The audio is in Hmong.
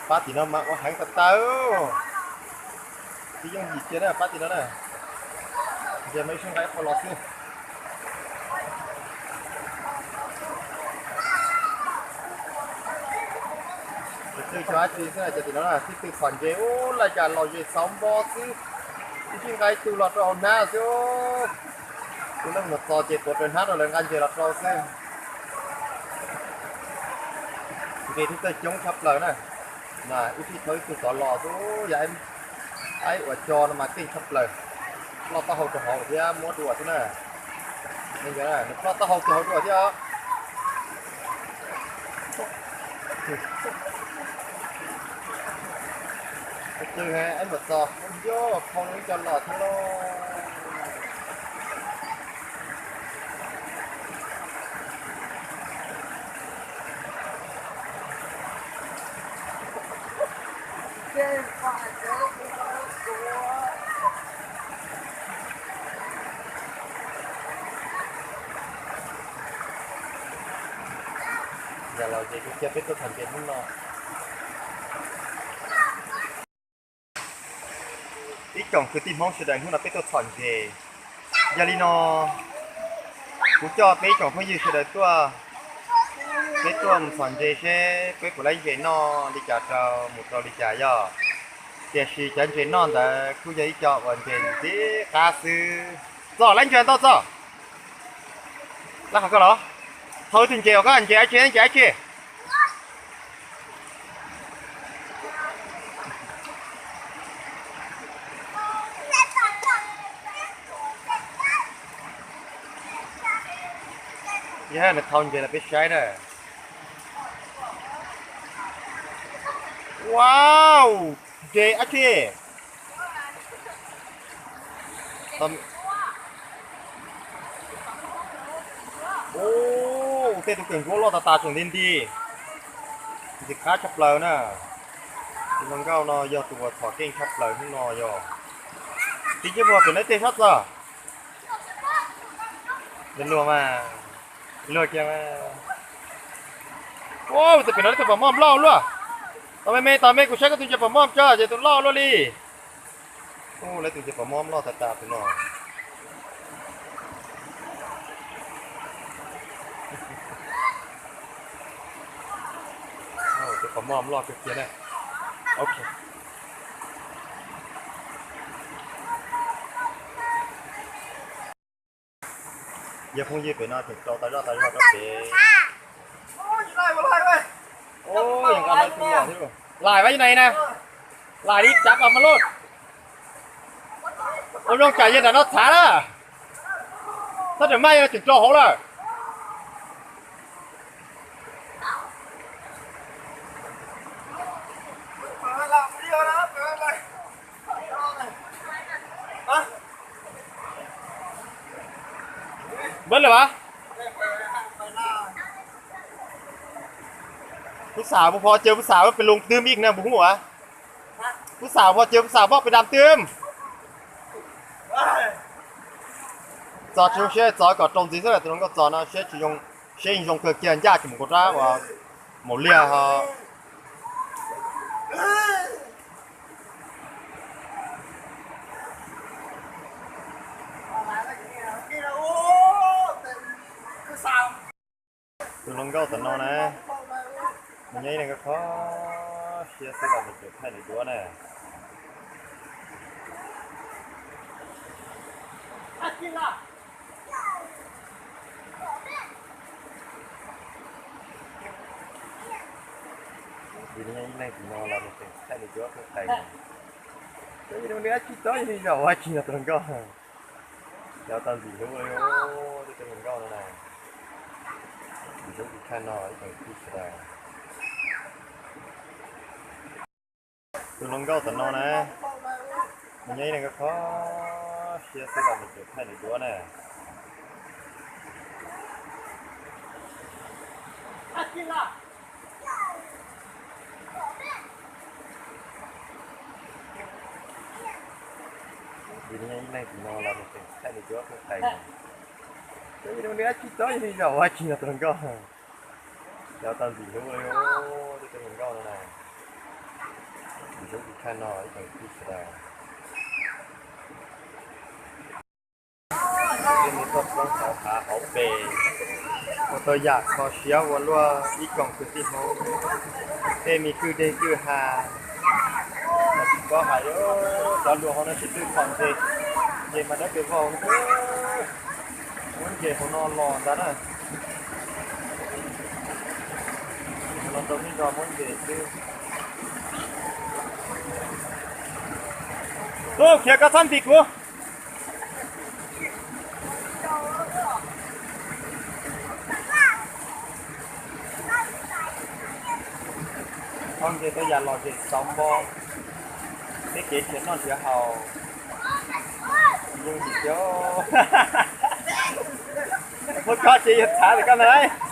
Pab tim no mas ua heev tas tas. Tib yooj yim kiag na pab tim no na. Ntsia mas ib sab nqaij qhov los xwb. Tus twg cog dab tsi xwb, cov tim no tib tug txhom ntses ub, laj cas los ze xauv npo xwb. Ib sab nqaij tug los rau hauv hnab xwb. Tus leej mus txog ces tuav rawv hnab rau lawv nqa ntses los rau xwb. Ntses thiab txawj coob tshaj plaws na. Mas ib sij thaum ib tug tod los xwb, yog aib ua co no mas keej tshaj plaws. Ploj taub hau rau hauv thiab muab dua xwb na. Nws ploj taub hau rau hauv dua thiab os. Qw aib mus txog, yog phau no ib co los thiab lauj. Yog los ces kuv cia peb tuaj txhom ntses hnub no. Ib tsoom kwv tij Hmoob sawv daws, hnub no peb tuaj txhom ntses. Yog li no, kuv coj peb ib tsoom phooj ywg sawv daws tuaj, peb tuaj mus txhom ntses seb peb puas laib ntses noj li cas rau mus rau li cas yog. Tiam sis cov ntses noj ntawd kuj yog ib co uas ntses ntxim qab xwb. Txog laib ntses ntau txog. Laib qhov koj los. Thov tus ntses uas koj ntses dab tsi, ntses dab tsi? Yog nws thau ntses los peb saib na. Wow, ntses dab tsi? Ub, tej tus kawm nkuab loj tas tas tseem nti nti. Ntxim qab tshaj plaws na. Tus hluas nkauj no yog tus uas txhom keej tshaj plaws hnub no yog. Tib cib muag pem no tej sab txog. Luag mas, luag kiag mas. Ub, tus pem no ib tug pos mom loj luaj. Tos me me, tos me, kuv saib koj tus ntses pos mom tso, ces tus loj luaj li. Ub, lawv tus ntses pos mom loj tas tas tus no. Tus pos mom loj kawg kiag na. Ok. Yog phooj ywg pem no tseem rau tas zoj tas zog rau pem. Ub, yog nqa lawv tus los thiab. Lais vas yog na, lais li cas pas mas luj. Ua zoo tsam yog nram no txhav na. Txhob rawm maj, yog tseem rau hauv lawm. Npawb lawm as. Phub xav puas pom caws phub xav pes loos twm ib na puas huv as? Phub xav puas pom caws phub xav poj pes dam twm? Txo tsis zoo siab, txo kom rau ntxiv xwb, tus hluas nkauj txo no siab tsis zoo, siab yeej zoo kawg kiag, ncaj tsis mus kaum rab uas maum liag ho. Tus hluas nkauj tom no na, nws nyob ib leeg kho kho siab xwb los nws tseem thaij nws duab na. Vim nws nyob ib leeg tim no los nws tseem thaij nws duab tuaj qais. Nws dab tsi txob yog nws zaum ua dab tsi no tus hluas nkauj. Cov tau ntxim hlub li, tej tus hluas nkauj no na. Ntxim hlub tsis tshaj no ib tsoom kwv tij sawv daws. Tus hluas nkauj tom no na, nws nyob ib leeg kho kho siab xwb los nws tseem thaij nws duab na. Vim nws nyob ib leeg tim no los nws tseem thaij nws duab tuaj qais. Nws dab tsi txob yog nws zaum ua dab tsi no tus hluas nkauj. Cov tau ntxim hlub li, tej tus hluas nkauj no na. Thaij no ib tsoom kwv tij sawv daws, tej me toj roob hauv hav hauv pes, ua tau yam kho siab ua luaj ib tsoom kwv tij Hmoob. Tej me kwj deg kwj ha, tsis paub hais, cov luas hauv no tsis twj txhom ntses, ces mas dawb pes vog no. Muab ntses hauv no los ntag na. Los rau tib zog muab ntses xwb. Tub, khiav koj txhob ntim kuv. Tau ntses tau yam los zem xauv npo, peb kev nrhiav noj nrhiav haus yeej yim tiag. Muab koj ces yog txhav li koj ntag.